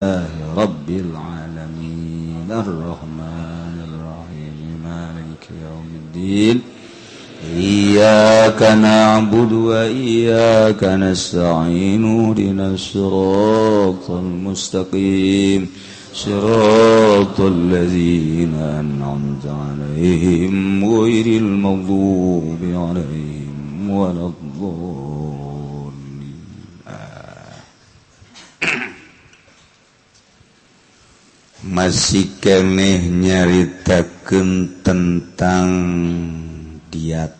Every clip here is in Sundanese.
Rabbil alamin arrahmanir rahim maliki yaumiddin iyyaka na'budu wa iyyaka nasta'in ihdinas siratal mustaqim siratal ladzina an'amta 'alaihim ghairil maghdubi 'alaihim waladdallin. Masih keneh nyaritakeun tentang diat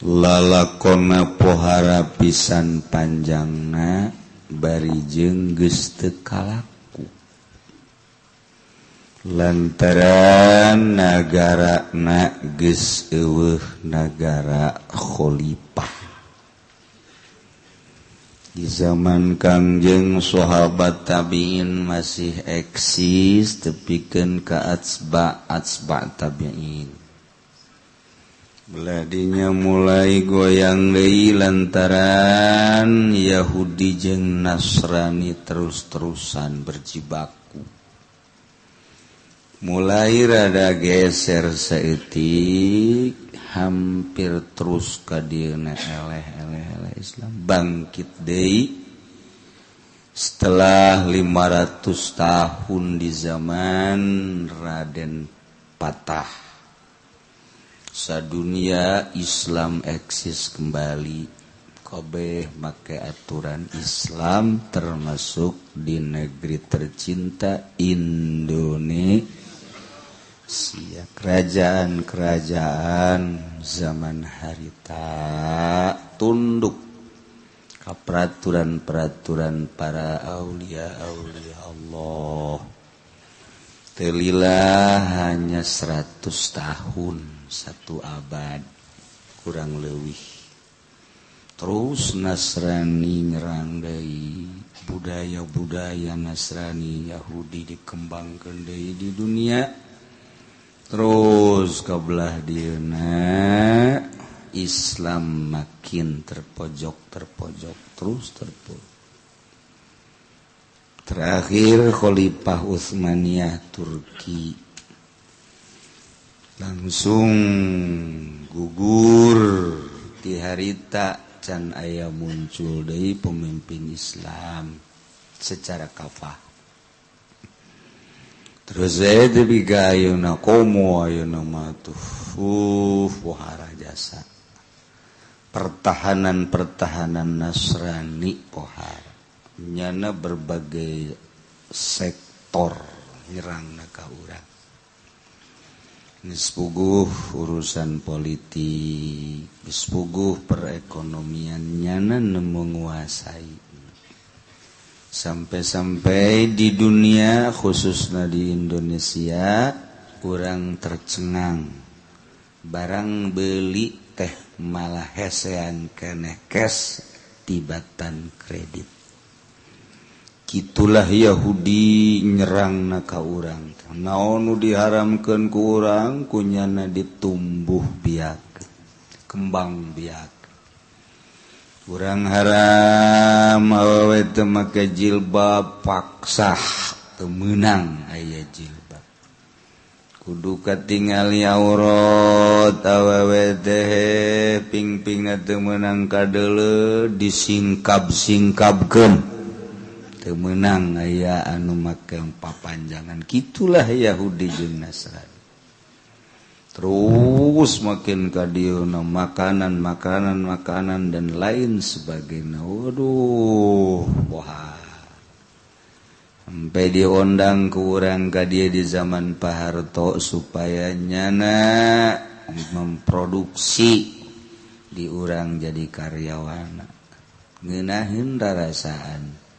lalakona pohara pisan panjangna bari jeung geus teu kalaku lantaran nagarana geus eueuh nagara khalifah. Di zaman Kangjeng sahabat tabiin masih eksis tepikeun ka atsba atsba tabiin. Beladinya mulai goyang deui lantaran Yahudi jeung Nasrani terus-terusan berjibaku. Mulai rada geser saeutik hampir terus ka dieuna eleh-eleh Islam bangkit deui setelah 500 tahun di zaman Raden Patah. Sadunia Islam eksis kembali, kabeh make aturan Islam termasuk di negeri tercinta Indonesia. Kerajaan-kerajaan zaman harita tunduk ka peraturan-peraturan para aulia-aulia Allah. Telilah hanya 100 tahun, satu abad kurang leuwih. Terus Nasrani nyerang deui, budaya-budaya Nasrani Yahudi dikembangkeun deui di dunia. Terus kabelah dieuna Islam makin terpojok terus terpojok. Terakhir Khalifah Utsmaniyah Turki langsung gugur di harita can aya muncul deui pemimpin Islam secara kafah. Terus saya tepi ka ayeuna komo ayeuna mah tuh pohara jasa pertahanan-pertahanan Nasrani pohara nyana berbagai sektor nyerangna ka urang. Geus puguh urusan politik, geus puguh perekonomian nyana nu menguasai. Sampai-sampai di dunia khususnya di Indonesia kurang tercengang barang beli teh malah hesean keneh cash tibatan kredit. Kitulah Yahudi nyerangna ka urang. Naon nu diharamkeun ku urang kunyana ditumbuh biak, kembang biak. Kurang haram awewe teu make jilbab paksah teu meunang aya jilbab. Kudu katingali aurat awewe teh pingpingna teu meunang kadeuleu disingkab-singkabkeun. Teu meunang aya anu make papanjangan. Kitulah Yahudi jeung Nasrani. Terus makin ka dieuna makanan dan lain sebagainya. Waduh, wah. Sampai diundang ke urang ka dieu di zaman Pak Harto supaya nyana memproduksi di urang jadi karyawan. Ngeunaheun rarasaan.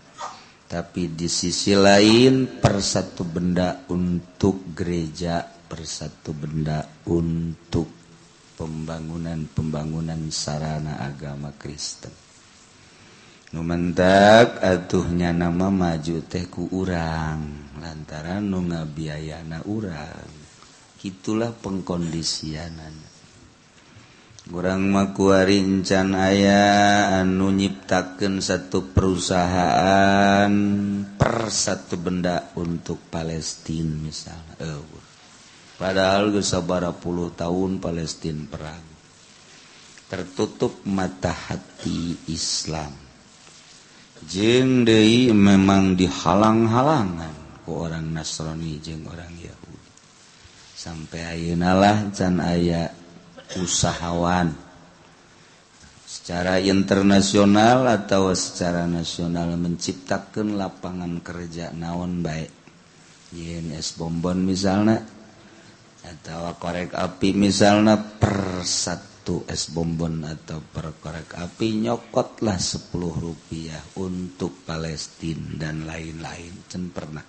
Tapi di sisi lain persatu benda untuk gereja, persatu benda untuk pembangunan-pembangunan sarana agama Kristen. Nu mentak atuhnya nama maju teh ku urang lantaran nu ngabiayana urang. Kitulah pengkondisianana. Urang mah kuari encan aya anu nyiptakeun satu perusahaan per satu benda untuk Palestina misalnya. Padahal geus sabaraha puluh tahun Palestina perang. Tertutup mata hati Islam. Jeung deui memang dihalang-halangan ku orang Nasrani jeung orang Yahudi. Sampai ayeuna lah can aya usahawan secara internasional atau secara nasional menciptakan lapangan kerja naon baik yen es bonbon misalnya atau korek api misalnya, per satu es bonbon atau per korek api nyokotlah 10 rupiah untuk Palestina dan lain-lain, can pernah.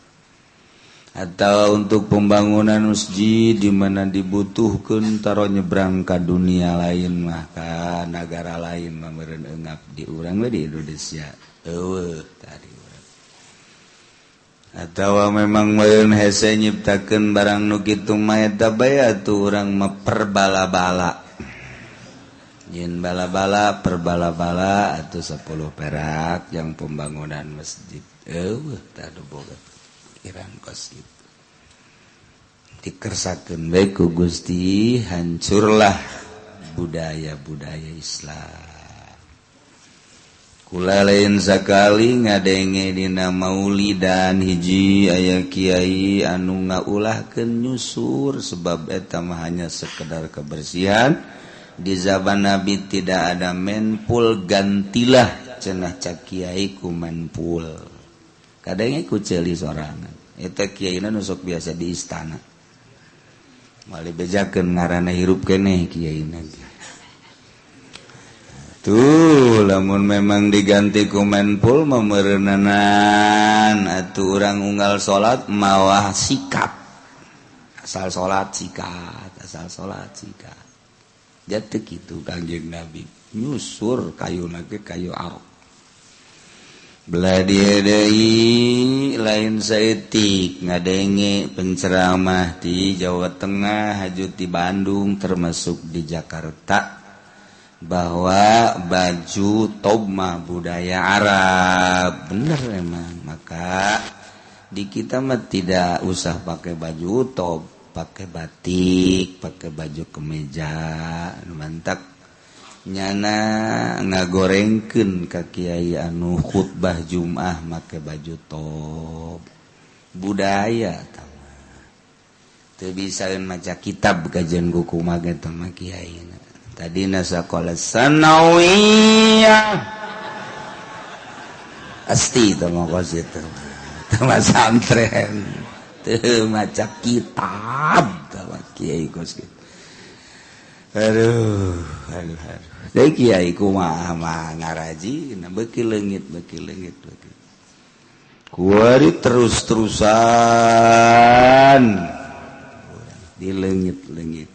Atau untuk pembangunan masjid di mana dibutuhkan, taro nyebrang ke dunia lain mah, ka negara lain mah, meureun eungap di urang we di Indonesia eueuh tadi urang. Atau memang meureun hese nyiptakeun barang nu kitu mah, eta bae atuh urang mah perbala-bala, yen bala-bala perbala-bala atau 10 perak yang pembangunan masjid, eueuh tadi boga pikiran kos gitu. Dikersakeun bae ku Gusti, hancurlah budaya-budaya Islam. Kula lain sakali ngadenge dina maulidan hiji aya kiai anu ngaulahkeun nyusur, sebab eta mah hanya sekedar kebersihan. Di zaman Nabi tidak ada menpul, gantilah cenah cak kiai ku menpul. Kadangnya ku ceuli sorangan. Eta kiaina nu sok biasa di istana. Moal dibejakeun ngaranna, hirup keneh kiaina. Tuh lamun memang diganti ku menpul memerenanan atuh urang unggal salat mawa sikat. Asal salat sikat, asal salat sikat. Jatuh kitu Kangjeng Nabi nyusur kayuna ge kayu arok. Belah dia deui lain saeutik ngadenge penceramah di Jawa Tengah, haju di Bandung, termasuk di Jakarta, bahwa baju tob mah budaya Arab. Bener emang, maka di kita mah tidak usah pakai baju tob, pakai batik, pakai baju kemeja, mantap. Nyana ngagorengkeun ka kiai anu khutbah Jumat make baju top, budaya tah teu bisa maca kitab kajian buku mah ge mah kiai tadina sakola sanawiyah pasti teh mah kos itu teh mah santren teu maca kitab teh mah kiai kos kitu. Aduh, aduh, aduh. Jadi kiai kumaha mah ngaraji, nah beuki leungit, beuki leungit, beuki. Kuari terus-terusan dileungit-leungit.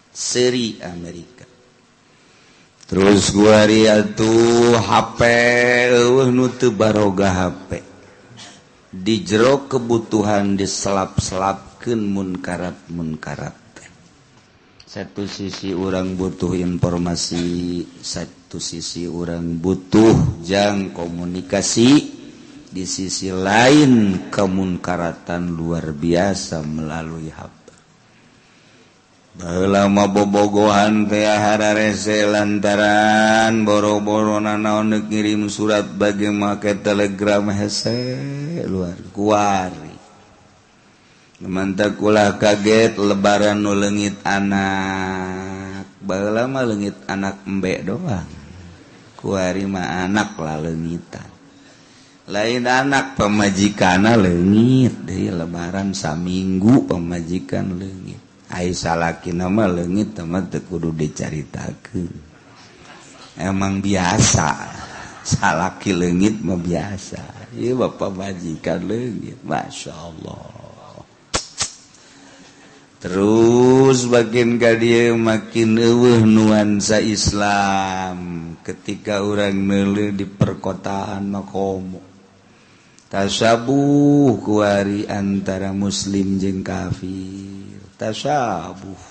Seri Amerika. Terus kuari atuh HP, eueuh nu teu baroga HP. Di jero kebutuhan diselap-selapkeun munkarat-munkarat. Satu sisi orang butuh informasi, satu sisi orang butuh jang komunikasi, di sisi lain kemunkaratan luar biasa melalui HP. Baheula mah bobogohan teh hararese lantaran boro-boro nanaon deuk ngirim surat bagi make telegram hese luar kuari. Mantap ulah kaget lebaran nu leungit anak. Baheula mah leungit anak embe doang. Kuari mah anak lah leungitan. Lain anak pamajikanna leungit deui lebaran saminggu pamajikan leungit. Ai salakina mah leungit mah teu kudu dicaritakeun. Emang biasa. Salaki leungit mah biasa. Ieu bapak majikan leungit, Masya Allah. Terus makin ka dieu makin eueuh nuansa Islam ketika urang neuleuh di perkotaan mah komo tasabuh kuari antara muslim jeung kafir, tasabuh.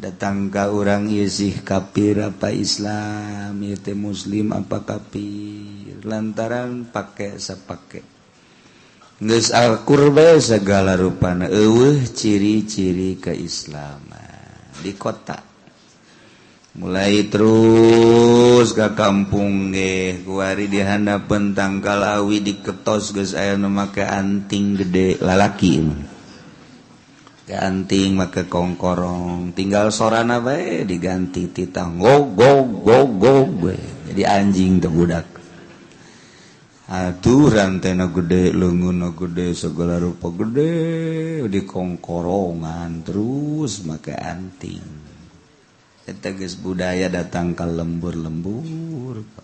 Datang ka urang ieu sih kafir apa Islam, ieu teh muslim apa kafir, lantaran pake sapake. Geus akur bae segala rupana, eueuh ciri-ciri keislaman di kota. Mulai terus ka kampung ge, kuari di handapeun tangkal awi diketos geus aya nu make anting gede lalaki. Anting make kongkorong, tinggal sorana bae diganti titang go go go go bae. Jadi anjing teh budak. Atuh rantena gede, leungeunna gede, segala rupa gede di kongkorongan terus make anting. Eta geus budaya datang ka lembur-lembur.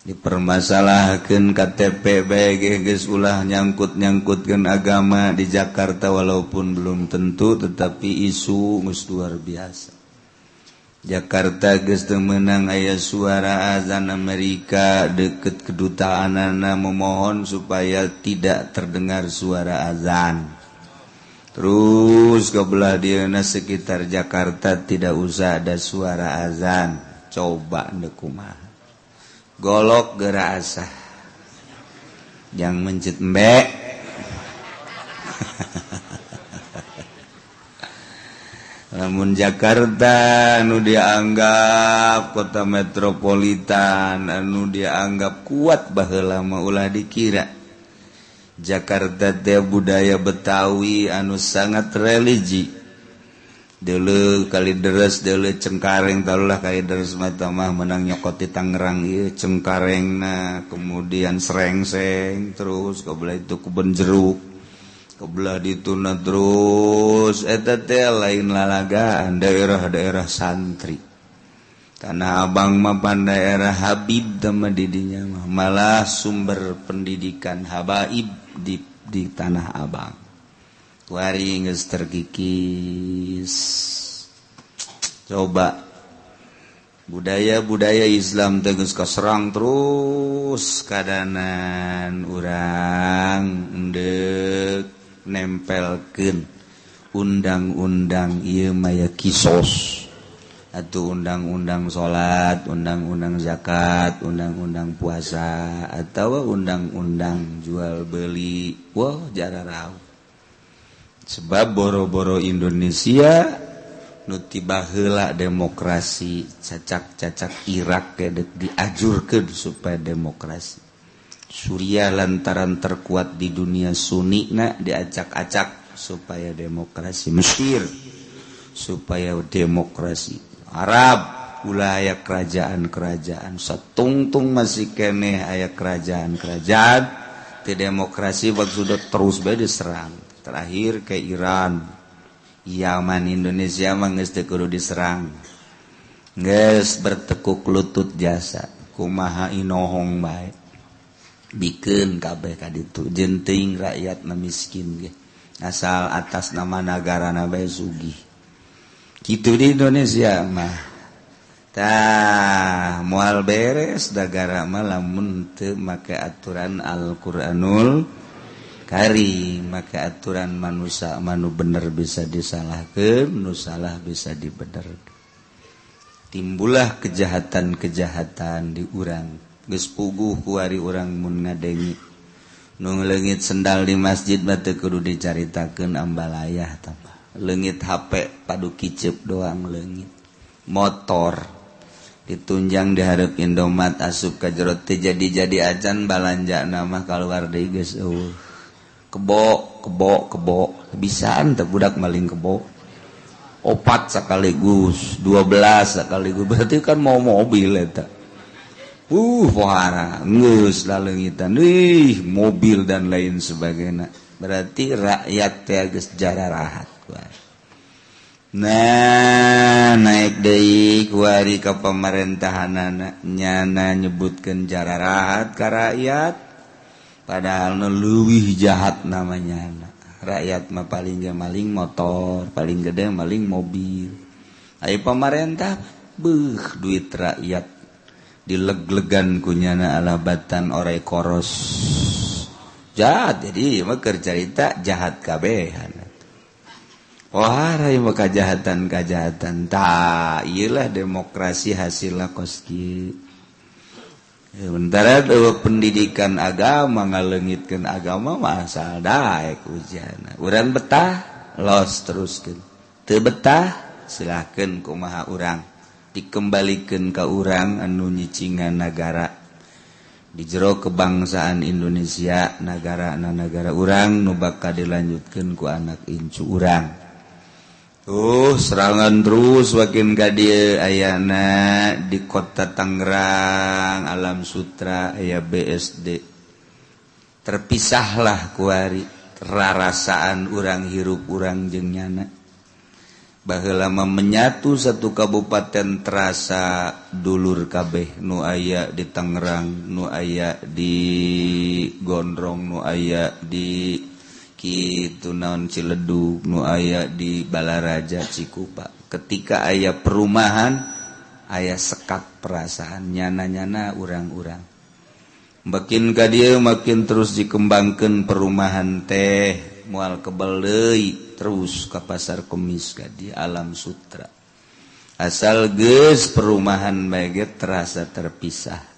Dipermasalahkeun KTP bae geus ulah nyangkut-nyangkutkeun agama di Jakarta walaupun belum tentu tetapi isu geus luar biasa. Jakarta geus teu meunang aya suara azan Amerika deket kedutaanana memohon supaya tidak terdengar suara azan. Terus ke belah dieuna sekitar Jakarta tidak usah ada suara azan. Coba ndek kumaha. Golok geura asah yang mencit embek. Lamun Jakarta anu dianggap kota metropolitan, anu dianggap kuat baheula mah ulah dikira. Jakarta teh budaya Betawi anu sangat religi. Deuleu kali deres, deuleu Cengkareng, taruhlah kali deres mata mah menang nyokot di Tangerang ieu Cengkarengna, kemudian Srengseng, terus kebelah itu Kebon Jeruk, kebelah dituna terus eta teh lain lalagaan daerah-daerah santri. Tanah Abang mah pan daerah Habib teh mah di dinya mah malah sumber pendidikan habaib di Tanah Abang. Kuari geus terkikis. Coba budaya-budaya Islam teh geus kaserang terus kadanan urang endek nempelkeun undang-undang ieu mah kisos atau undang-undang salat, undang-undang zakat, undang-undang puasa atau undang-undang jual beli. Wah, jararau. Sebab boro-boro Indonesia nu tiba heula demokrasi cacak-cacak Irak ge diajurkeun supaya demokrasi. Suriah lantaran terkuat di dunia Sunni na diacak-acak supaya demokrasi. Mesir supaya demokrasi. Arab ulah aya kerajaan-kerajaan satungtung masih keneh aya kerajaan-kerajaan teu demokrasi maksudna terus bae diserang. Terakhir ke Iran, Yaman, Indonesia mah geus teu kudu diserang. Geus bertekuk lutut jasa, kumaha inohong bae. Bikeun kabeh ka ditu, jeung teuing rakyatna miskin ge. Asal atas nama nagarana bae sugih. Kitu di Indonesia mah. Tah, moal beres dagara mah lamun teu make aturan Al-Qur'anul Karim, maka aturan manusia manu bener bisa disalahkan, nu salah bisa dibenerkeun. Timbullah kejahatan-kejahatan di urang. Geus puguh kuari urang mun ngadengi nu leungit sendal di masjid mah teu kudu dicaritakeun ambalayah tambah. Leungit HP padu kiceup doang leungit. Motor ditunjang di hareup Indomaret asup ka jero teu jadi-jadi acan balanjana mah kaluar deui geus eueuh. Kebo, kebo, kebo. Bisaan teh budak maling kebo. 4 sekaligus, 12 sekaligus. Berarti kan mau mobil eta. Pohara, geus laleungitan. Ih, mobil dan lain sebagainya. Berarti rakyat teh geus jararahat. Nah, naik deui kuari ka pamerintahanana nyana nyebutkeun jararahat ka rakyat. Padahal nu leuwih jahat namanya. Rakyat mah paling ge maling motor, paling gede maling mobil. Ayo pemerintah beuh duit rakyat dileg-legan kunyana alabatan orai koros. Jahat jadi mah keur carita jahat kabehan. Wah, rai kajahatan-kajahatan. Tah, iyalah demokrasi hasilna kos kieu. Sementara pendidikan agama ngaleungitkeun agama mah asal daek ujana. Urang betah los teruskeun. Teu betah silahkeun kumaha urang. Dikembalikeun ka urang anu nyicingan nagara. Di jero kebangsaan Indonesia nagara na nagara urang nu bakal dilanjutkeun ku anak incu urang. Serangan terus makin ka dieu ayana di kota Tangerang Alam Sutra aya BSD. Terpisahlah kuari rarasaan urang hirup urang jeung nyana. Baheula mah menyatu satu kabupaten terasa dulur kabeh nu aya di Tangerang, nu aya di Gondrong, nu aya di kitu naon Ciledug, nu aya di Balaraja Cikupa. Ketika aya perumahan aya sekat perasaan nyana-nyana urang-urang. Makin ka dieu makin terus dikembangkeun perumahan teh moal kebel deui terus ka Pasar Kemis ka di Alam Sutra. Asal geus perumahan bae ge terasa terpisah.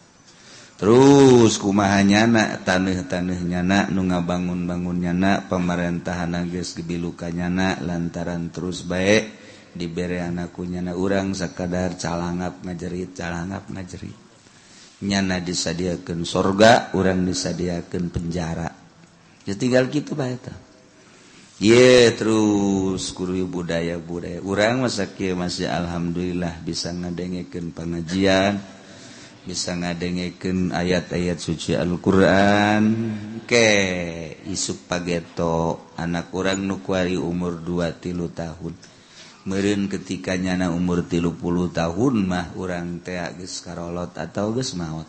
Terus kumaha nyana taneuh-taneuh nyana nu ngabangun-bangun nyana pamarentahan geus gebiluka nyana lantaran terus bae dibere anakku nyana urang sakadar calangap ngajerit calangap ngajerit. Nyana disadiakeun sorga urang disadiakeun penjara. Ya tinggal kitu bae tah. Ye terus kudu budaya-budaya urang masa kieu masih alhamdulillah bisa ngadengekeun pangajian, bisa ngadengekeun ayat-ayat suci Al-Qur'an. Ke isuk pageto anak urang nu kuari umur 2-3 tahun. Meureun ketika nyana umur 30 tahun mah urang teh geus karolot atau geus maot.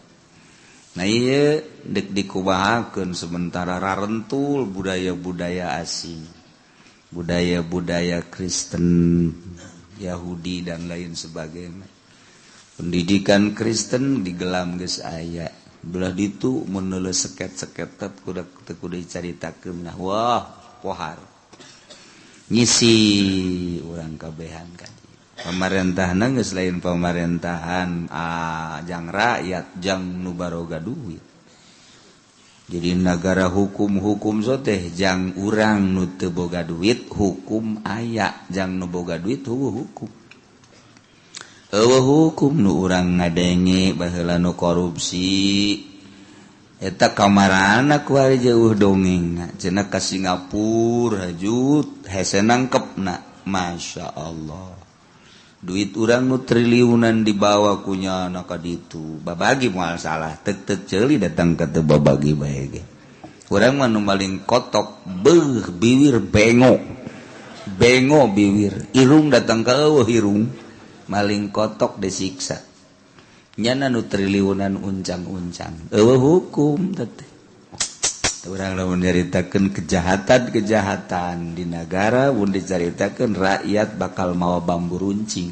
Nah ieu deuk dikumahakeun sementara rarentul budaya-budaya asing, budaya-budaya Kristen, Yahudi dan lain sebagainya. Pendidikan Kristen digelam geus aya. Belah ditu mun neuleus seket-seketet kudu teu kudu dicaritakeun nah wah pohar. Ngisi urang kabehan ka dieu. Pamarentahna geus lain pamerintahan jang rakyat jang nu baroga duit. Jadi nagara hukum-hukum soteh jang urang nu teu boga duit hukum aya, jang nu boga duit heueuh hukum. Eueuh hukum nu urang ngadenge baheula nu korupsi eta kamarana ku ari jauh dongeng cenah ka Singapura hajut hese nangkepna. Masya Allah duit urang nu triliunan dibawa ku nyana ka ditu babagi moal salah tek-tek ceuli datang ka teu babagi bae ge urang mah nu maling kotok beuh biwir bengo bengo biwir irung datang ka eueuh irung maling kotok disiksa nyana nu triliunan uncang-uncang eueuh hukum teh. Urang lamun nyaritakeun kejahatan-kejahatan di nagara mun dicaritakeun rakyat bakal mawa bambu runcing.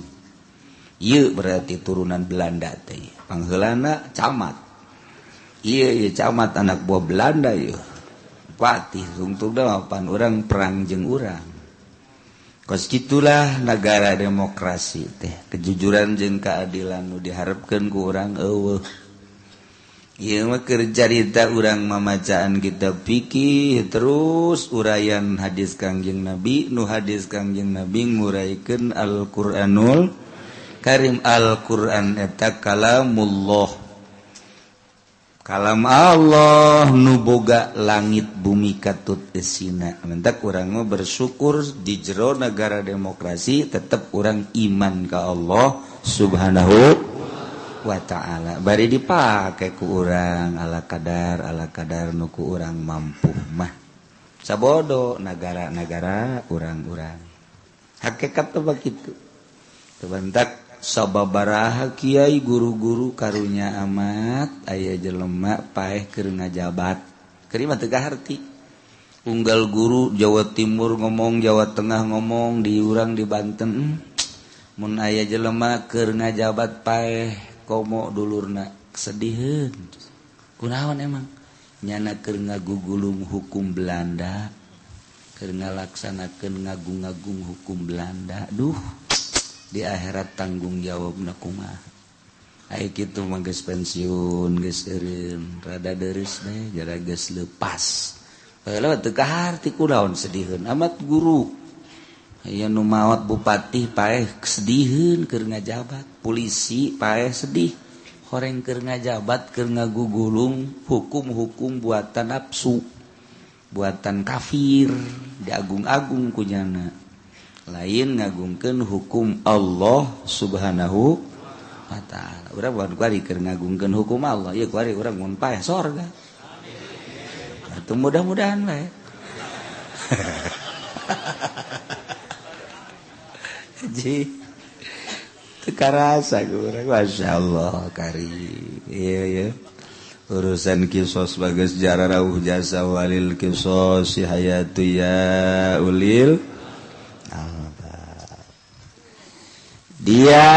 Ieu berarti turunan Belanda teh. Pangheulana camat. Ieu ieu camat anak buah Belanda ieu. Patih tungtungna mapan urang perang jeung urang. Kos kitulah nagara demokrasi teh. Kejujuran jeung keadilan nu diharepkeun ku urang eueuh. Ieu mah keur carita urang mamacaan kitab fikih terus uraian hadis Kangjeng Nabi nu hadis Kangjeng Nabi nguraikeun Al-Qur'anul Karim. Al-Qur'an eta kalamullah, kalam Allah nu boga langit bumi katut esina. Mentak urang mah bersyukur di jero nagara demokrasi tetep urang iman ka Allah Subhanahu wa ta'ala. Bari dipake ku urang ala kadar nu ku urang mampu mah. Sabodo nagara-nagara urang-urang. Hakikat teh bakitu. Tebentak sababaraha kiai guru-guru karunya amat aya jelema paeh keur ngajabat. Keur mah teu kaharti. Unggal guru Jawa Timur ngomong, Jawa Tengah ngomong, di urang di Banten. Mun aya jelema keur ngajabat paeh komo dulurna kesedihan. Kunaon emang? Nyana keur ngagugulung hukum Belanda. Keur ngalaksanakeun ngagung-ngagung hukum Belanda. Duh, di akhirat tanggung jawabna kumaha? Ai kitu mah geus pensiun, geus eureun, rada deurus bae, jara geus lepas. Baheula teu kaharti kunaon sediheun amat guru. Aya nu maot bupati paeh sediheun keur ngajabat, polisi paeh sedih. Horeng keur ngajabat keur ngagugulung hukum-hukum buatan nafsu, buatan kafir, diagung-agung kunyana. Lain ngagungkeun hukum Allah Subhanahu wa ta'ala. Urang bukan kuari keur ngagungkeun hukum Allah, ieu kuari urang mun paeh sorga. Atuh mudah-mudahan bae. Ji teu karasa urang, masyaallah kari. Iya ya. Urusan kisos bagus sejarah rauh jasa walil kisos hayatu ya ulil albab. Dia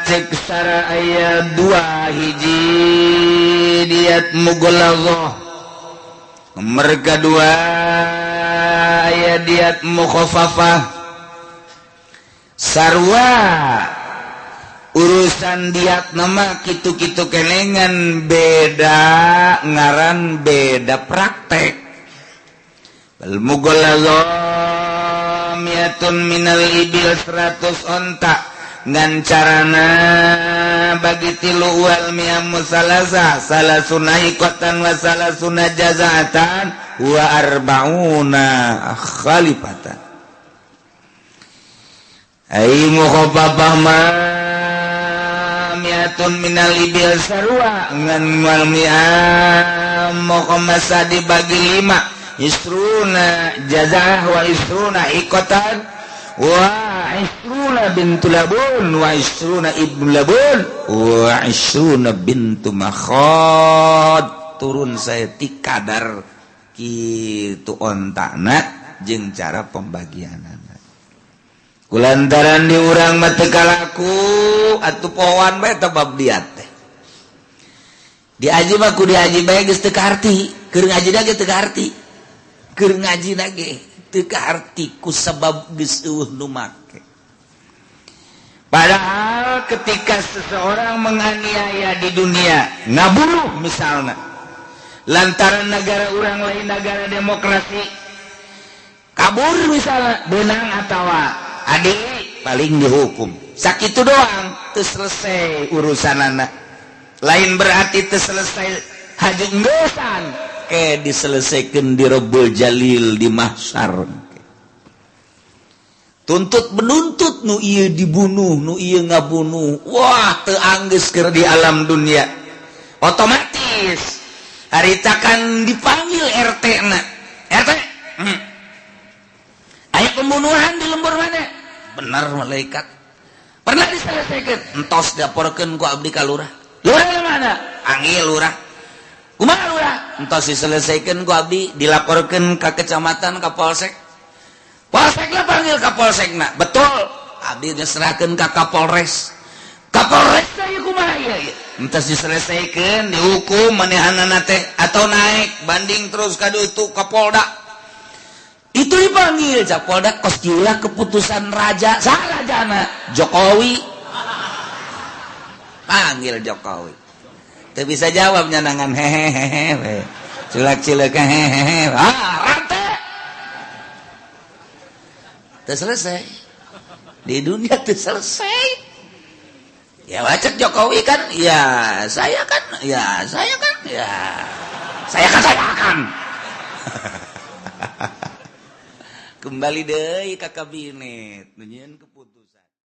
cek sara ayat 2 hiji diat mughalladhah. Mereka 2 ayat diat mukhaffafah. Sarwa urusan diat nama kitu-kitu kelengan beda ngaran beda praktek. Bal mughalladhah miatun minal ibil 100 onta ngan carana bagi tilu wal mia musalasa salasuna ikotan wa salasuna jazaatan wa arbauna khalifatan. Ai mukhaffafah ma miatun minal ibil sarwa ngan wal mia mukhammasa dibagi 5 isruna jazah wa isruna ikotan wa isruna bintu labun wa isruna ibnu labun wa isruna bintu makhad. Turun saya ti kadar kitu ontana jeung cara pembagianana. Kulantaran di urang mah teu kalaku atuh pohoan bae teh bab diat teh. Diaji mah ku diaji bae geus teu kaarti, keur ngaji ge teu kaarti. Keur ngaji ge teu kaarti ku sabab geus eueuh nu make. Padahal ketika seseorang menganiaya di dunia, ngabunuh misalnya, lantaran negara orang lain negara demokrasi, kabur misalnya, benang atawa adik paling dihukum. Sakitu doang, teu selesai urusan anak. Lain berarti teu selesai haju ngeusan, ke diselesaikan di Rabbul Jalil di mahsyar. Tuntut menuntut nu ieu dibunuh, nu ieu ngabunuh. Wah, teu anggeus keur di alam dunia. Otomatis harita kan dipanggil RT na. RT. Aya pembunuhan di lembur mana? Benar malaikat. Pernah diselesaikan. Entos dilaporkeun ku abdi ka lurah. Lurah mana? Panggil lurah. Kumaha lurah? Entos diselesaikan ku abdi, dilaporkeun ka kecamatan, ka polsek. Polsek lah panggil ka polsekna. Betul. Abdi diserahkeun ka Kapolres. Kapolres ieu kumaha ieu? Entos diselesaikan, dihukum manehanana teh atau naik banding terus ka ditu ka Polda. Itu dipanggil Kapolda kos kieulah keputusan raja. Saha rajana? Jokowi. Panggil Jokowi. Teu bisa jawab nyanangan hehehe. Cilak-cilak hehehe. Ah, rante. Teu selesai. Di dunia teu selesai. Ya wacek Jokowi kan, ya saya kan, ya saya kan, ya saya kan, saya akan. Kembali deui ka kabinet, nyieun keputusan.